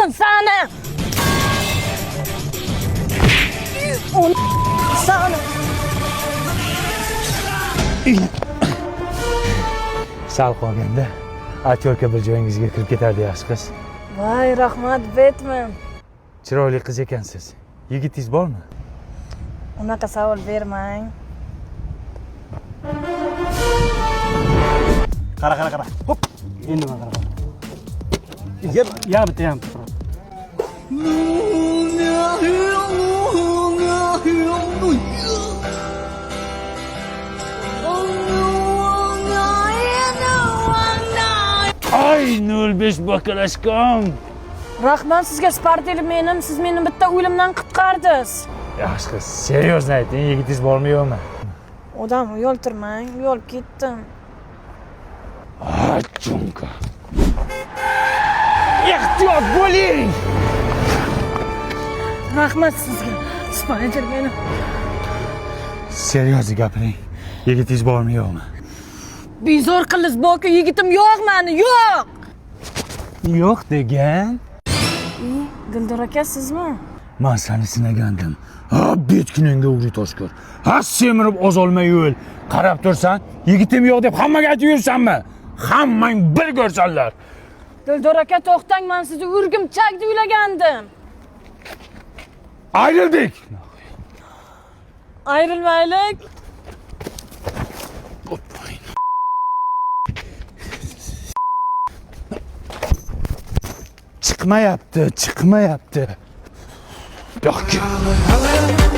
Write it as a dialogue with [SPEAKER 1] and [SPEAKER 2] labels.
[SPEAKER 1] Ursin sani. Sani.
[SPEAKER 2] Sal qolganda atyorka bir joyingizga kirib ketardi, yaxshi qiz.
[SPEAKER 1] Voy, rahmat, Batman.
[SPEAKER 2] Chiroyli qiz ekansiz. Yigitingiz bormi?
[SPEAKER 1] Unaqa savol bermang.
[SPEAKER 3] Qara, qara, qara. Hop. Endi mana qara. Yep, ya bitta, ya bitta.
[SPEAKER 2] Ay, 05 bakalashkam.
[SPEAKER 1] Rahmat sizga, Spidermanim, siz meni bitta o'limdan qutqardingiz.
[SPEAKER 2] Yaxshi qiz, серьезно ayting, yigitingiz bormi yo'qmi?
[SPEAKER 1] Odam uyaltirmang, uyalib ketdim.
[SPEAKER 2] Ah, chunka. Ehtiyot bo'ling.
[SPEAKER 1] Rahmat sizga, Spidermanim.
[SPEAKER 2] Серьезно gapiring. Yigitingiz bormi yo'qmi?
[SPEAKER 1] Bezor qildingiz, boku, yigitim yo'q mani, yo'q.
[SPEAKER 2] Yo'q degan.
[SPEAKER 1] Dildor aka, sizmi?
[SPEAKER 2] Man seni sinagandim. Ha, bet kuningga uri toshkor. Ha, semirib ozolmay yo'l. Qarab tursan, yigitim yo'q deb hammaga aytib yursanmi? Hammang bir ko'rsanlar.
[SPEAKER 1] Dildor aka, to'xtang, man sizni o'rgimchak deb o'ylagandim.
[SPEAKER 2] Ayrildik.
[SPEAKER 1] Ayrilmaylik.
[SPEAKER 2] Chiqmayapti, chiqmayapti. Yo'q.